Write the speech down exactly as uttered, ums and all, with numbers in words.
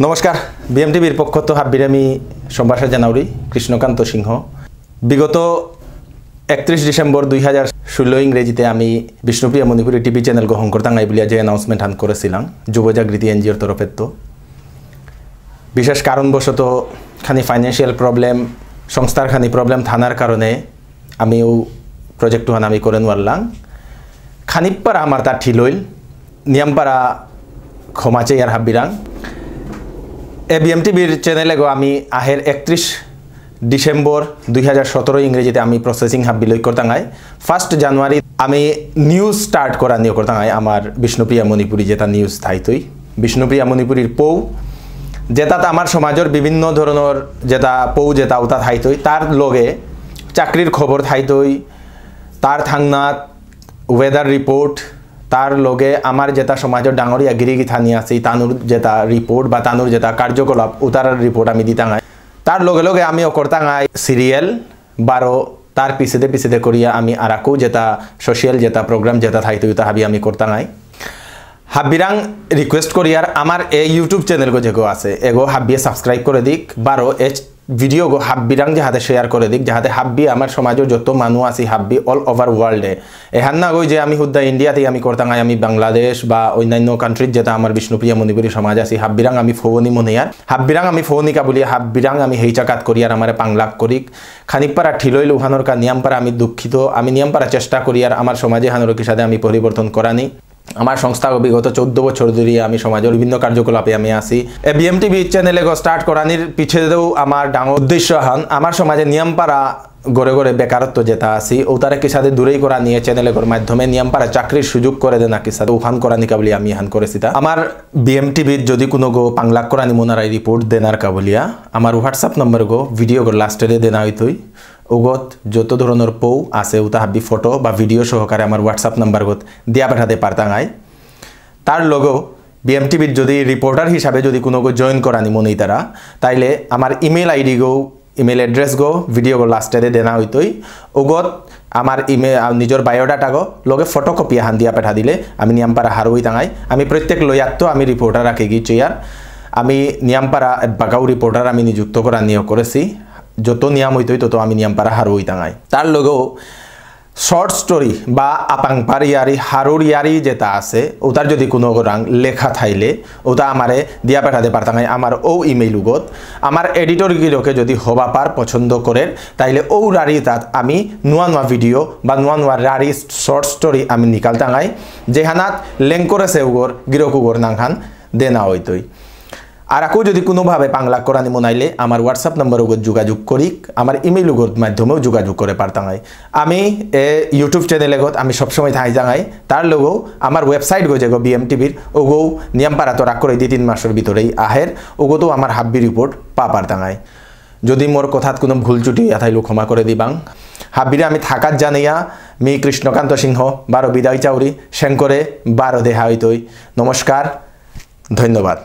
নমস্কার, বিএমটিভির পক্ষত হাব্বিরে আমি সম্ভাষা জানাউরি কৃষ্ণকান্ত সিংহ। বিগত একত্রিশ ডিসেম্বর দুই হাজার ষোলো ইংরেজিতে আমি বিষ্ণুপ্রিয়া মণিপুরী টিভি চ্যানেল গ্রহণ করতাম আই বুলিয়া যে অ্যানাউন্সমেন্ট হান করেছিলাম যুবজাগৃতি এনজিওর তরফেত্ত। বিশেষ কারণবশত খানি ফাইন্যান্সিয়াল প্রবলেম, সংস্থার খানি প্রবলেম থানার কারণে আমিও প্রজেক্ট হান আমি করে নোয়ারলাম। খানিপ্পারা আমার তা ঠিলইল, নিয়ামপারা ক্ষমা চেয়ার হাব্বিরাং। এ বিএমটিভির চ্যানেলে গো আমি আহের একত্রিশ ডিসেম্বর দুই হাজার সতেরো ইংরেজিতে আমি প্রসেসিং হাব্বি লই করতাঙাই। ফার্স্ট জানুয়ারি আমি নিউজ স্টার্ট করা নিয়ে করতাঙাই আমার বিষ্ণুপ্রিয়া মণিপুরী যেটা নিউজ থাইতই। বিষ্ণুপ্রিয়া মণিপুরীর পৌ, যেটাতে আমার সমাজের বিভিন্ন ধরনের যেটা পৌ যেটা উতা থাইতই, তার লগে চাকরির খবর থাইতই, তার থাংনাত ওয়েদার রিপোর্ট, তার লগে আমার যেটা সমাজের ডাঙরিয়া গিরিগিথানি আছে, তানুর যেটা রিপোর্ট বা তানুর যেটা কার্যকলাপ, উতার রিপোর্ট আমি দিতাঙাই। তার লগে লগে আমি অকরতাঙাই সিরিয়াল বারো, তার পিছেদে পিছেদে করিয়া আমি আরাকু যেটা সোশ্যাল যেটা প্রোগ্রাম যেটা থাইতই উতা হাবি আমি করতাঙাই। হাব্বিরাং রিকোয়েস্ট করি আর আমার এই ইউটিউব চ্যানেল গো যেগো আছে, এগো হাব্বিয়ে সাবস্ক্রাইব করে দিক, বারো এ ভিডিও গো হাব্বিরাং যাহাতে শেয়ার করে দিক, যাহাতে হাব্বি আমার সমাজের যত মানু আছি হাব্বি অল ওভার ওয়ার্ল্ডে। এহান না গই যে আমি হুদ্দা ইন্ডিয়াতেই আমি করতাঙাই, আমি বাংলাদেশ বা অন্যান্য কান্ট্রিত যেটা আমার বিষ্ণুপ্রিয়া মণিপুরী সমাজ আছি, হাব্বিরাং আমি ফৌনি মনে আর হাব্বিরাং আমি ফৌনিকা বলি, হাব্বিরাং আমি হেইচা কাত করি আর আমারে পাংলাক করিক। খানিকপারা ঠিলইল উহানোর কা নিয়ামপারা আমি দুঃখিত, আমি নিয়ামপারা চেষ্টা করি আর আমার সমাজে হানোর কিসাদে আমি পরিবর্তন করানি। আমার সংস্থা বিগত চৌদ্দ বছর ধরে আমি সমাজের বিভিন্ন কার্যকলাপে আমি আছি। এ বিএমটিভি চ্যানেলে গো স্টার্ট করানির পিছেদেও আমার ডাঙর উদ্দেশ্য হান, আমার সমাজে নিয়ামপারা গড়ে গড়ে বেকারত্ব যেটা আছি, ও তারা কিসাদে দূরেই করা নিয়ে চ্যানেলে গর মাধ্যমে নিয়ামপারা চাকরির সুযোগ করে দেনা কিসাদে উহান করানিকা বলে আমি হান করেছি তা। আমার বিএমটিভির যদি কোনো গো পাংলাক করানি মোনারাই রিপোর্ট দেনার কা বলিয়া, আমার হোয়াটসঅ্যাপ নম্বর গো ভিডিও গো লাস্টে দেনা হইতই। উগত যত ধরনের পৌ আছে উতা হাবি ফটো বা ভিডিও সহকারে আমার হোয়াটসঅ্যাপ নাম্বার গত দিয়া পাঠাতে পারতাঙাই। তার লগেও বিএমটিভির যদি রিপোর্টার হিসাবে যদি কোনো গো জয়েন করানি মনে তারা, তাইলে আমার ইমেল আইডি গো, ইমেল অ্যাড্রেস গো ভিডিও গো লাস্টে দেনা হইতই। উগত আমার ইমেল নিজের বায়োডাটা গো লগে ফটোকপি আহান দিয়া পেঠা দিলে আমি নিয়ামপারা হারুই তাঙাই। আমি প্রত্যেক লয়াত্ত আমি রিপোর্টার রাখে গিয়ে চেয়ার। আমি নিয়ামপারা এবাকাও রিপোর্টার আমি নিযুক্ত করা নিয়োগ করেছি। যত নিয়াম হইতই তত আমি নিয়ামপারা হারুই তাঙাই। তার লগেও শর্ট স্টোরি বা আপাংপার ইয়ারি হারুর ইয়ারি যেটা আছে, ওটার যদি কোনো রাং লেখা থাইলে ওটা আমারে দিয়া পেঠাতে পারতাঙাই আমার ও ইমেইল উগত। আমার এডিটর গিরকে যদি হবা পার পছন্দ করের, তাইলে ও রারি তাত আমি নুয়া নুয়া ভিডিও বা নুয়া নুয়া রারি শর্ট স্টোরি আমি নিকালতাঙাই, যেহানাত লেং করেছে উগর গিরক উগর নাংহান দেনা হইতই। আর আকো যদি কোনোভাবে পাংলাক করানি মনাইলে আমার হোয়াটসঅ্যাপ নম্বর উগত যোগাযোগ করিক, আমার ইমেইল উগত মাধ্যমেও যোগাযোগ করে পারতাঙাই। আমি এ ইউটিউব চ্যানেল এগত আমি সবসময় থাই যাঙাই, তার লগেও আমার ওয়েবসাইট গো যেগো বিএমটিভির ওগো নিয়াম পারা তো রাগ করে দুই তিন মাসের ভিতরেই আহের, ওগোতেও আমার হাব্বি রিপোর্ট পা পারতাঙাই। যদি মোর কথাত কোনো ভুল ত্রুটি হইয়া থাইলেও ক্ষমা করে দিবাং। হাব্বিরে আমি থাকাত জানাইয়া মি কৃষ্ণকান্ত সিংহ বারো বিদায় চাউরি, সেঙ্করে বারো দেহা হইতই। নমস্কার, ধন্যবাদ।